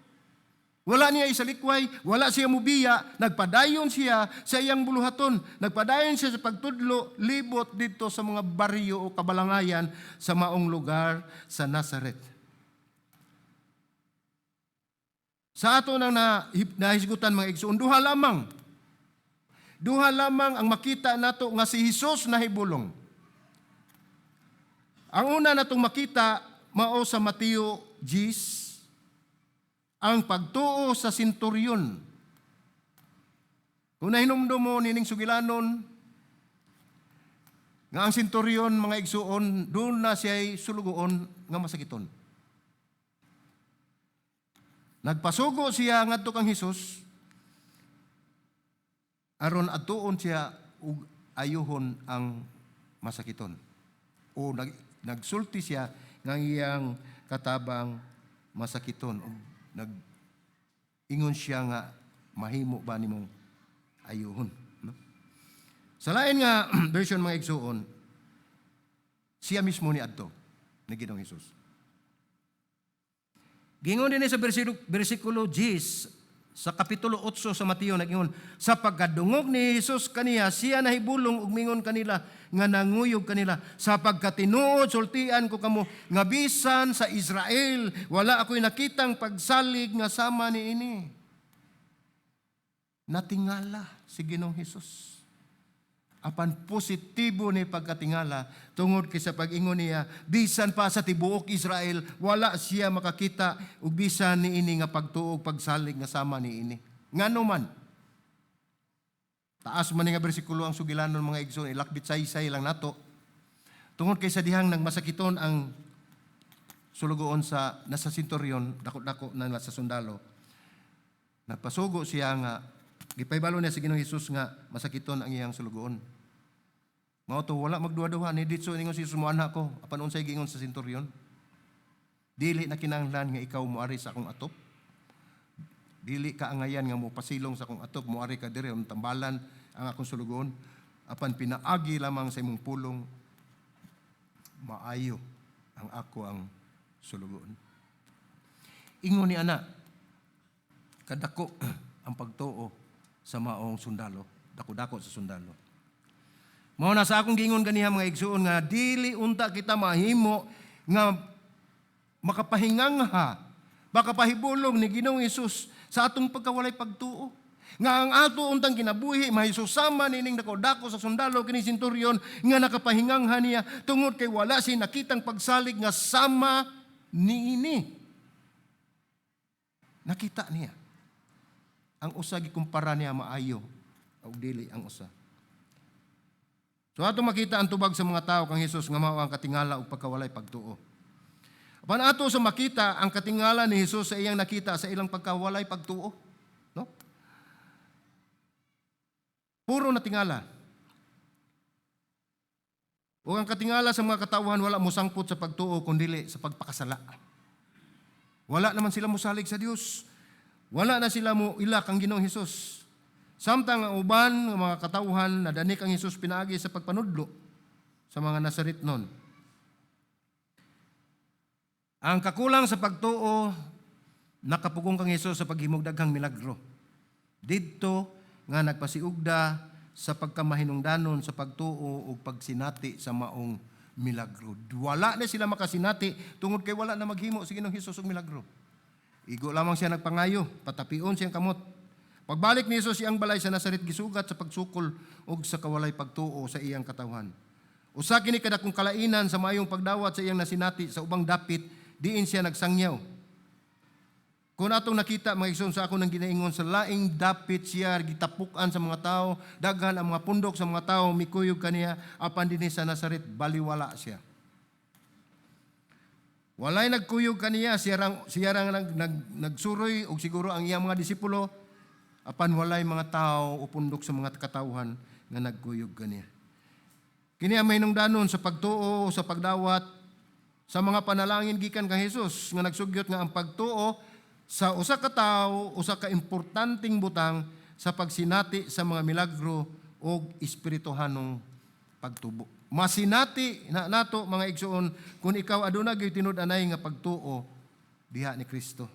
Wala niya isalikway, wala siya mubiya, nagpadayon siya sa iyang buluhaton. Nagpadayon siya sa pagtudlo libot dito sa mga baryo o kabalangayan sa maong lugar sa Nazaret. Sa ato nang nahisgutan, mga igsoon, duha lamang. Duha lamang ang makita nato nga si Jesus nahibulong. Ang una natong makita mao sa Mateo 10, ang pagtuo sa senturyon. Kung nahinumdum mo nining sugilanon, nga ang senturyon, mga igsuon, doon na siya'y sulugoon nga masakiton. Nagpasugo siya ngadto kang Hesus aron adtuon siya ug ayuhon ang masakiton. O nagsulti siya nga iyang katabang masakiton ug nag ingon siya nga mahimo ba nimong ayuhon, no? Sa lain nga version, mga igsuon, siya mismo ni adto ni Ginoong Hesus. Gingon din sa bersikulo 10 sa kapitulo 8 sa Mateo, nagingon, "Sa pagkadungog ni Jesus kaniya, siya nahibulong ug mingon kanila nga nanguyog kanila, 'Sa pagkatinuod sultian ko kamo nga bisan sa Israel wala ako'y nakitang pagsalig nga sama niini.'" Natingala si Ginoong Hesus. Apan positibo ni pagkatingala tungod kay sa pag-ingon niya, bisan pa sa tibuok Israel wala siya makakita og bisan niini nga pagtuo, pagsalig nga sama niini. Ngano man? Taas man ni nga bersikulo ang sugilanon, mga igsoon, ilakbit saysay lang nato. Tungod kay sa dihang nagmasakiton ang sulugoon sa nasa senturyon, dako-dako na sa sundalo. Nagpasugo siya nga gipahibalo niya sa Ginoong Hesus nga masakiton ang iyang sulugoon. Mao to wala magduha-duha ni ditso ningon si Jesus, "Moanha ko." Apan unsay giingon sa senturyon? "Dili na kinahanglan nga ikaw moari sa akong atop. Dili ka angayan nga mo pasilong sa akong atop, moari ka diri tambalan ang akong sulugoon. Apan pinaagi lamang sa imong pulong, maayo ang ako ang sulugoon." Ingon ni ana, kadako ang pagtuo sa maong sundalo, dako-dako sa sundalo. Mao na sa akong gingon ganiha, mga igsuon, nga dili unta kita mahimo nga makapahingangha, makapahibulong ni Ginoong Hesus sa atong pagkawalay pagtuo. Nga ang ato untang kinabuhi mahisusama nining dako-dako sa sundalo kini senturyon nga nakapahingangha niya tungod kay wala siya nakitang pagsalig nga sama niini. Nakita niya. Ang usa gikumpara niya maayo ug dili ang usa. So ato makita ang tubag sa mga tao kang Hesus nga mao ang katingala ug pagkawalay pagtuo. Apan ato sa makita ang katingala ni Hesus sa iyang nakita sa ilang pagkawalay pagtuo. No? Puro na tingala. O ang katingala sa mga katawhan wala mosangpot sa pagtuo kundili sa pagpakasala. Wala naman sila mosalig sa Dios. Wala na sila mo ila kang Ginoong Hesus. Samtang ang uban nga mga katawhan nadanik ang Hesus pinaagi sa pagpanudlo sa mga Nazaretnon. Ang kakulang sa pagtuo nakapugong kang Hesus sa paghimog daghang milagro. Didto nga nagpasiugda sa pagkamahinungdanon sa pagtuo ug pagsinati sa maong milagro. Wala na sila makasinati tungod kay wala na maghimo si Ginoong Hesus og milagro. Igo lamang siya nagpangayo, patapion siyang kamot. Pagbalik ni Hesus iyang balay sa Nazaret, gisugat sa pagsukol ug sa kawalay pagtuo sa iyang katawhan. Usa kini kadakong kalainan sa maayong pagdawat sa iyang nasinati sa ubang dapit diin siya nagsangyaw. Kung atong nakita, mga igsoon, sa ako nang ginaingon, sa laing dapit siya gitapukan sa mga tao, daghan ang mga pundok sa mga tao mikuyog kaniya, apan dinhi sa Nazaret baliwala siya. Walay nagkuyog kaniya, siya rang nagsuroy og siguro ang iyang mga disipulo, apan walay mga tao o pundok sa mga katawhan nga nagkuyog kaniya. Kini ang mahinungdanon sa pagtuo, sa pagdawat sa mga panalangin gikan kang Hesus nga nagsugyot nga ang pagtuo sa usa ka tawo usa ka importanteng butang sa pagsinati sa mga milagro og espirituhanong pagtubo. Masinati na nato, mga igsoon, kung ikaw aduna gyud tinud-anay nga pagtuo diha ni Kristo.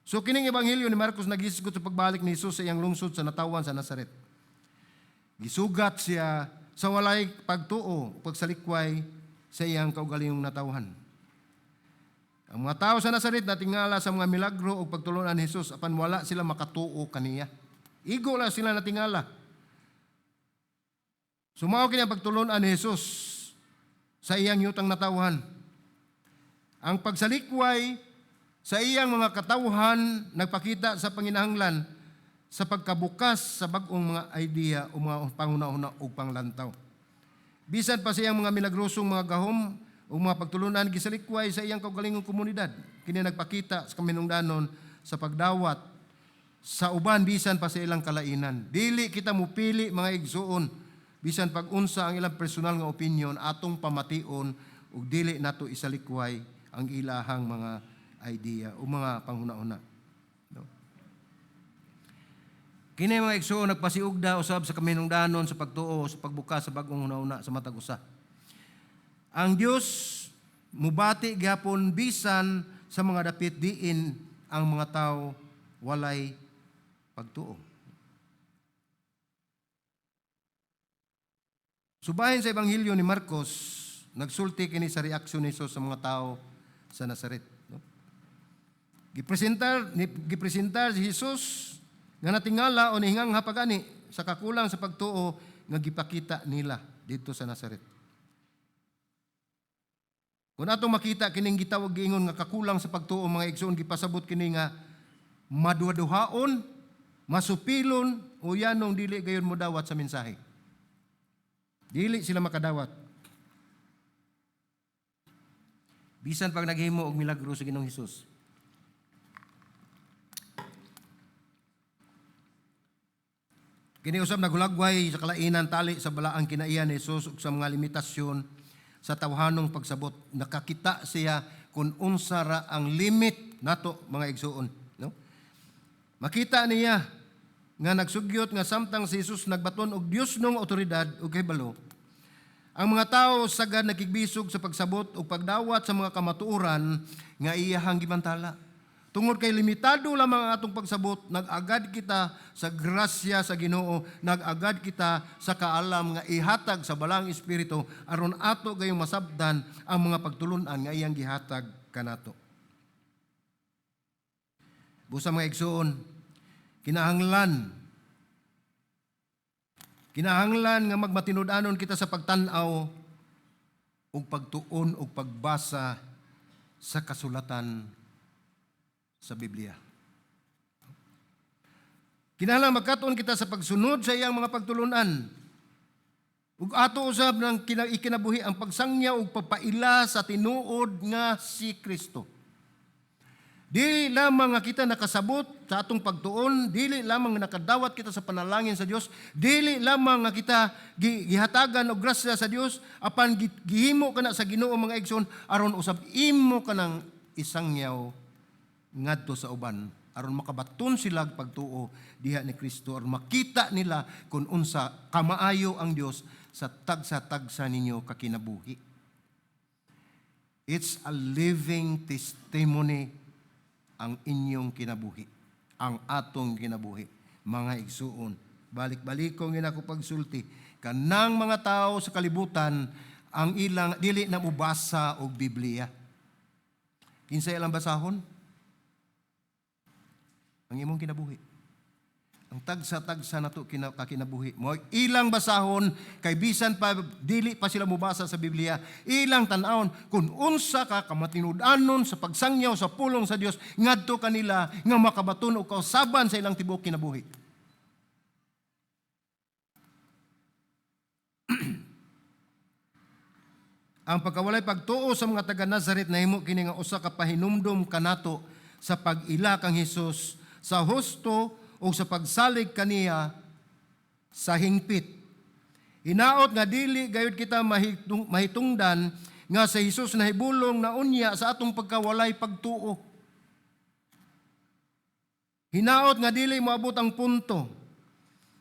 So kining Ebanghelyo ni Marcos nagisgot sa pagbalik ni Jesus sa iyang lungsod sa natawan sa Nazaret. Gisugat siya sa walay pagtuo, pagsalikway sa iyang kaugalingong natawhan. Ang mga tao sa Nazaret natingala sa mga milagro ug pagtulunan ni Jesus, apan wala sila makatuo kaniya. Igo lang sila natingala. So mao kini ang pagtulunan ni Jesus sa iyang yutang natawhan. Ang pagsalikway sa iyang mga katawhan nagpakita sa panginahanglan sa pagkabukas sa bag-ong mga idea o mga panghuna-huna ug panglantaw. Bisan pa sa iyang mga milagrosong mga gahom o mga pagtulunan, gisalikway sa iyang kaugalingong komunidad. Kini nagpakita sa kaminungdanon sa pagdawat sa uban bisan pa sa ilang kalainan. Dili kita mupili, mga igsuon, bisan pag unsa ang ilang personal nga opinion, atong pamation ug dili nato isalikway ang ilahang mga idea o mga panghuna-huna. No? Kini, mga igsuon, nagpasiugda usab sa kaminungdanon sa pagtuo sa pagbukas sa bag-ong hunahuna sa matag usa. Ang Dios mubati gyapon bisan sa mga dapit diin ang mga tao walay pagtuo. Subahin sa Ebanghelyo ni Marcos, nagsulti kini sa reaksyon ni Jesus sa mga tao sa Nazaret. No? Gipresentar si Jesus nga natingala o nihingangha pagani sa kakulang sa pagtuo nga gipakita nila dito sa Nazaret. Kung atong makita kining gitawag giingon nga kakulang sa pagtuo, mga igsoon, gipasabot kini nga maduhaduhaon, masupilon o yanong dili gayon modawat sa mensahe. Dili sila makadawat. Bisan pag naghimo og milagro sa Ginoong Hesus. Kini usab nagulagway sa kalainan tali sa balaang kinaiya ni Jesus ug sa mga limitasyon sa tawhanong pagsabot. Nakakita siya kung unsa ra ang limit nato, mga igsuon, no? Makita niya nga nagsugyot nga samtang si Jesus nagbaton og Dios nung otoridad ug kahibalo, ang mga tao sagad nakigbisog sa pagsabot ug pagdawat sa mga kamatuoran nga iyahang gibantala. Tungod kay limitado lamang ang atong pagsabot, nag-agad kita sa grasya sa Ginoo, nag-agad kita sa kaalam nga ihatag sa Balaang Espiritu aron ato gayong masabdan ang mga pagtulun-an nga iyang gihatag kanato. Busa, mga igsuon, kinahanglan nga magmatinud-anon kita sa pagtan-aw ug pagtuon ug pagbasa sa kasulatan sa Biblia. Kinahanglan magkat-on kita sa pagsunod sa iyang mga pagtulunan. Ug ato usab ng ikinabuhi ang pagsangyaw ug pagpaila sa tinuod nga si Kristo. Dili lamang nga kita nakasabot sa atong pagtuon, dili lamang nga nakadawat kita sa panalangin sa Dios, dili lamang nga kita gihatagan og grasya sa Dios, apan gihimo kana sa Ginoo, mga igsoon, aron usab imo kanang isangyaw ngadto sa uban, aron makabaton sila og pagtuo diha ni Kristo, aron makita nila kung unsa kamaayo ang Dios sa tagsa-tagsa ninyo kakinabuhi. It's a living testimony ang inyong kinabuhi, ang atong kinabuhi, mga igsuon. Balik-balik ko nga ako pagsulti, kanang mga tao sa kalibutan, ang ilang dili na mubasa og Biblia. Kinsa ilang basahon? Ang imong kinabuhi. Ang tagsa-tagsa nato kakinabuhi. Mo ilang basahon kay bisan pa dili pa sila mubasa sa Biblia, ilang tan-awon kung unsa ka kamatinud-anon sa pagsangyaw sa pulong sa Dios ngadto kanila nga makabaton og kausaban sa ilang tibuok kinabuhi. Ang pagkawalay pagtuo sa mga taga Nazaret nahimo kini nga usa ka pahinumdom kanato sa pag-ila kang Hesus sa husto o sa pagsalig kaniya sa hingpit. Hinaot nga dili gayud kita mahitungdan nga sa Hesus nahibulong na unya sa atong pagkawalay pagtuo. Hinaot nga dili moabot ang punto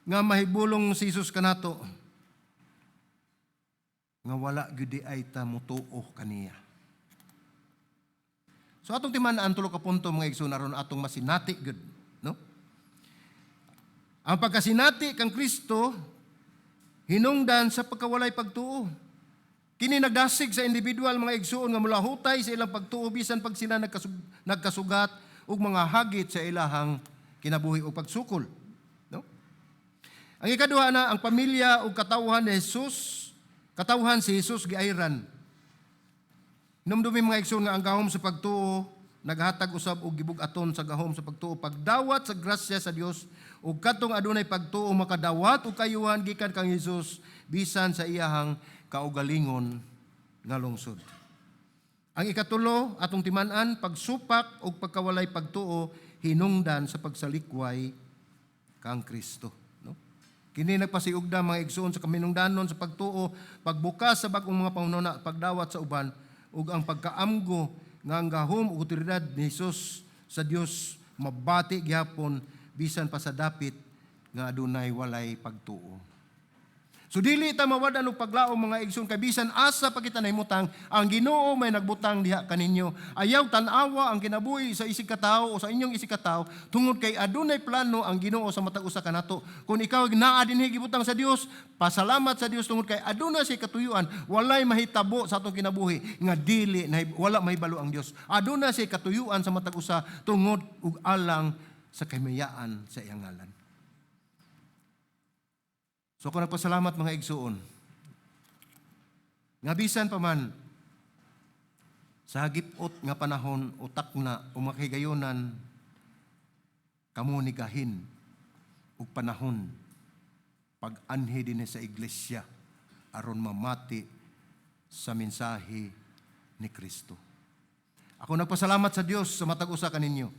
nga mahibulong si Hesus kanato. Nga wala gyud ay ta mutuo kaniya. So atong timan-an tulo ka punto, mga igsoon, aron atong masinati gyud, no? Ang pagkasinati kang Kristo hinungdan sa pagkawalay pagtuo. Kini nagdasig sa individual, mga igsuon, nga mulahutay sa ilang pagtuo bisan pag sila nagkasugat ug mga hagit sa ilahang kinabuhi o pagsukol. No? Ang ikaduha na ang pamilya ug katawhan ni Jesus, katawhan si Jesus giayran. Hinumdumi, mga igsoon, nga ang gahom sa pagtuo naghatag usab og gibug-aton sa gahom sa pagtuo pagdawat sa grasya sa Dios, ug kadtong adunay pagtuo makadawat og kayuhan gikan kang Jesus bisan sa iyahang kaugalingon nga lungsod. Ang ikatulo, atong timan-an, pagsupak ug pagkawalay pagtuo hinungdan sa pagsalikway kang Kristo, no? Kini nagpasiugda, mga igsoon, sa kaminungdanon sa pagtuo, pagbukas sa bag-ong mga panghunahuna, pagdawat sa uban ug ang pagkaamgo nga ang gahom ug otoridad ni Jesus sa Dios mabati gihapon bisan pa sa dapit nga adunay walay pagtuo. So dili ta mawad-an og paglaom, mga igsoon, kay bisan asa pa kita nahimutang, ang Ginoo may nagbutang diha kaninyo. Ayaw tan-awa ang kinabuhi sa isig katawo o sa inyong isig katawo tungod kay adunay plano ang Ginoo sa matag usa kanato. Kung ikaw naa dinhi gibutang sa Dios, pasalamat sa Dios tungod kay aduna siya katuyuan. Walay mahitabo sa atong kinabuhi nga dili na wala mahibalo ang Dios. Aduna siya katuyuan sa matag usa tungod ug alang sa kahimayaan sa iyang ngalan. So ako nagpasalamat, mga igsuon, nga bisan pa man sa hagipot nga panahon, utak na o makahigayonan, kamo nigahin og panahon pag-anhi dinhi sa iglesia aron mamati sa mensahe ni Kristo. Ako nagpasalamat sa Dios sa matag usa kaninyo.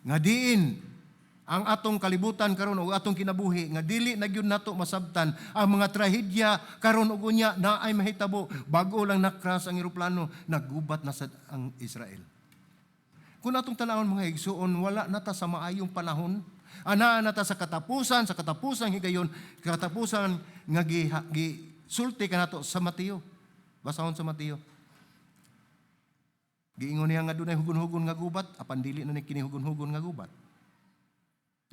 Nga diin ang atong kalibutan karon ug atong kinabuhi nga dili na gyud nato masabtan ang mga trahedya karon ug unya na ay mahitabo. Bag-o lang na-crash ang eroplano, naggubat na sa ang Israel. Kung atong tanawon, mga igsuon, wala na ta sa maayong panahon. Anaa na ta sa katapusang higayon, katapusan nga gi sulti kanato sa Mateo. Basahon sa Mateo. Giingon niya nga dunay hugon-hugon nga gubat, apan dili na ni kini hugon-hugon nga gubat.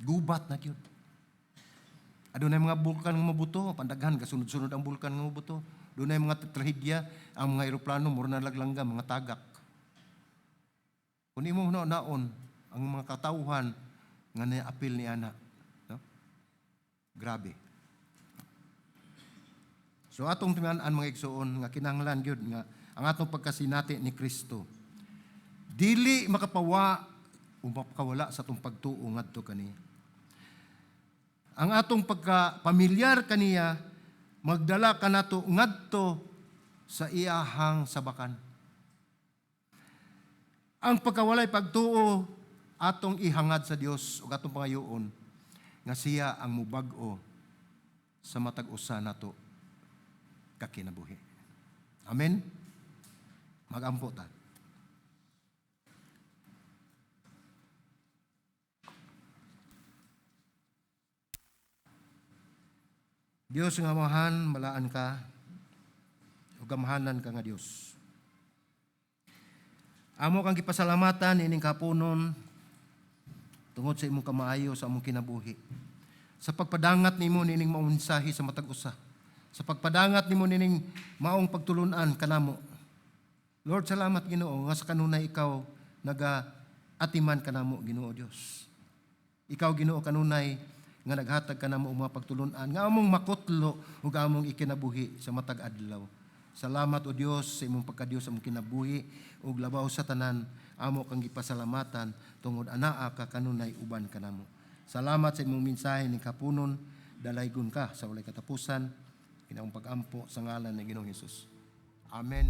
Gubat na gyud. Adunay mga bulkan nga mabuto, pandaghan kasunod-sunod ang bulkan nga mabuto. Dunay mga trahedya, ang mga eroplano mura na laglanggam, mga tagak. Kung imo naon ang mga katawhan nga naapil ni ana, no? Grabe. So atong timan-an, mga igsuon, nga kinahanglan gyud nga ang atong pagkasinati ni Kristo dili makapawa o makawala sa atong pagtuo ngadto kaniya. Ang atong pagka-pamilyar kaniya magdala kanato ngadto sa iyahang sabakan. Ang pagkawalay pagtuo atong ihangad sa Dios ug atong pangayoon nga siya ang mubag-o sa matag usa nato kakinabuhi. Amen. Magampo ta. Dios nga Amahan, malaan ka, ug gamhanan ka nga Dios. Amo kang gipasalamatan ining kapunon tungod sa imong kamaayo sa among kinabuhi. Sa pagpadangat nimo nining maong mensahe sa matag usa. Sa pagpadangat nimo nining maong pagtulunan kanamo. Lord, salamat, Ginoo, nga sa kanunay ikaw naga atiman kanamo, Ginoo Dios. Ikaw, Ginoo, kanunay nga naghatag kanamo og mga pagtulunan nga among makutlo ug among ikinabuhi sa matag adlaw. Salamat, o Dios, sa imong pagkadios sa among kinabuhi, ug labaw sa tanan, amo kang gipasalamatan tungod anaa ka kanunay uban kanamo. Salamat sa imong mensahe ni kapunon, dalaygon ka sa walay katapusan. Kinaong pagampo sa ngalan ni Ginoong Hesus. Amen.